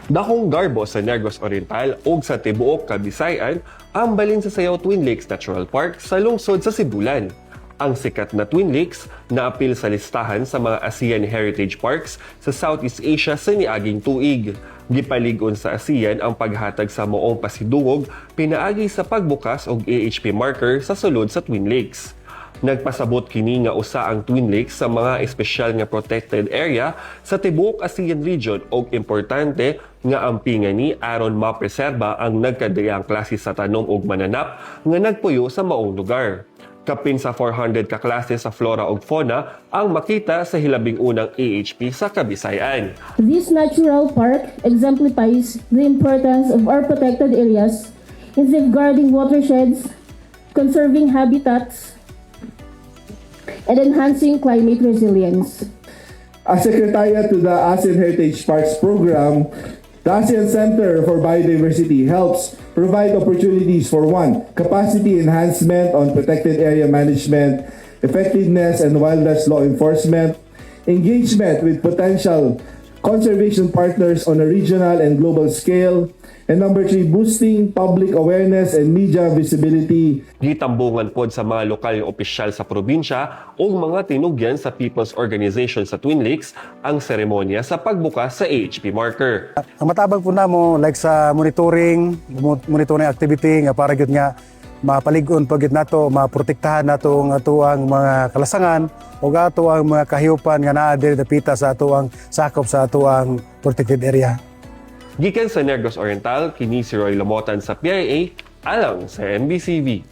Dakong garbo sa Negros Oriental ug sa tibuok Kabisayan ang balin sa Sayaw Twin Lakes Natural Park sa lungsod sa Sibulan. Ang sikat na Twin Lakes naapil sa listahan sa mga ASEAN Heritage Parks sa Southeast Asia sa niaging tuig. Gipalig-on sa ASEAN ang paghatag sa maong pasidungog pinaagi sa pagbukas og AHP marker sa sulod sa Twin Lakes. Nagpasabot kini nga usa ang Twin Lakes sa mga espesyal nga protected area sa tibuok ASEAN region og importante nga ampingan ni aron mapreserba ang nagkadayang klase sa tanom ug mananap nga nagpuyo sa maong lugar. Kapin sa 400 ka klase sa flora ug fauna ang makita sa hilabing unang AHP sa Kabisayan. This natural park exemplifies the importance of our protected areas in safeguarding watersheds, conserving habitats, and enhancing climate resilience. As Secretariat to the ASEAN Heritage Parks Program, the ASEAN Center for Biodiversity helps provide opportunities for, one, capacity enhancement on protected area management, effectiveness and wildlife law enforcement, engagement with potential conservation partners on a regional and global scale, and number three, boosting public awareness and media visibility. Gitambungan pod sa mga lokal nga opisyal sa probinsya ug mga tinugyan sa People's Organization sa Twin Lakes ang seremonya sa pagbukas sa AHP marker. Ang matabang po namo, like sa monitoring activity nga para gyud nga mapalig-on pa gyud nato, maprotektahan nato ang atoang mga kalasangan ug ato ang mga kahiyupan nga naa diri dapita sa atoang sakop sa atoang protected area. Gikan sa Negros Oriental, kini si Roy Lamotan sa PIA, alang sa NBCV.